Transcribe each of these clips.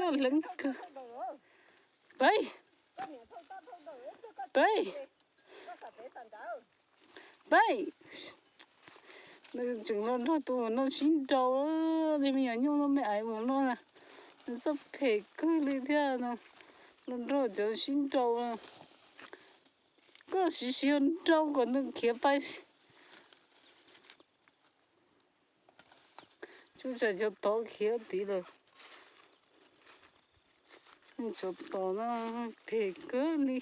Leeb kawg. Peb, peb, peb. Nws tseem los nrog tus no sib nraus, li me nyuam nyuj no me aiv mus no na. Nws txoj phem kawg li thiab no, los nrog cov sib nraus na. Koj siv siv nrau kom nws khiav pais. Tsuas tsam cov tod khiav tid lawm. Cov tod no phem kawg li.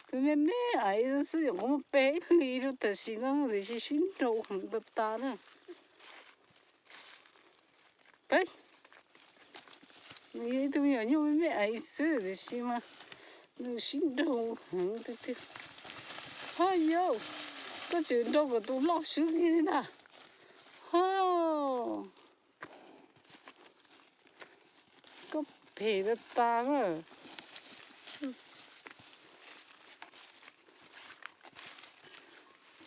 Tus me me aiv xwb nyuam qhuav muaj peb hlis rau tam sim no tiam sis sib nraus heev tas tas na. Peb, nws yog ib tug me nyuam nyuj me me aiv xwb tiam sis mas nws sib nraus heev tiag tiag. Ho yau, koj tseem nrau kom tus loj swb kiag li ntag. Ho, koj phem tas tas na.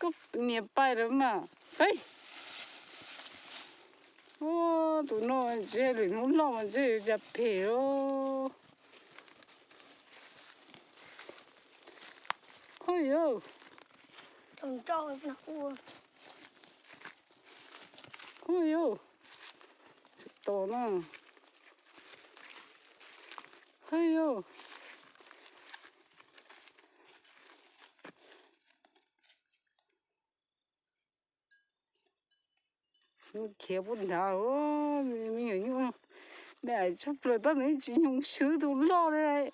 Koj niam pais lawm mas. Peb. Tus no tsis hais lwm hnub loj mas ntshe yuav cas phem os. Ho yau. Ho yau. Tsis tos na. Ho yau. Khiav puag nrad, me nyuam nyuj, me aiv tshaj plaws tab nws tsis nyoog swb tus loj li.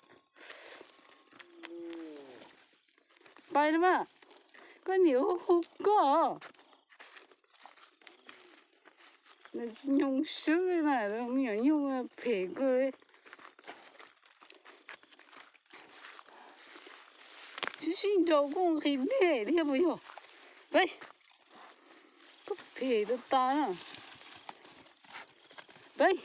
Pais na mas, koj niam hu hu koj. Nws tsis nyoog swb na, me nyuam nyuj phem kawg li. Sib sib nraus koj nqhis dej thiab puas yog? Peb, koj phem tas tas na. Peb,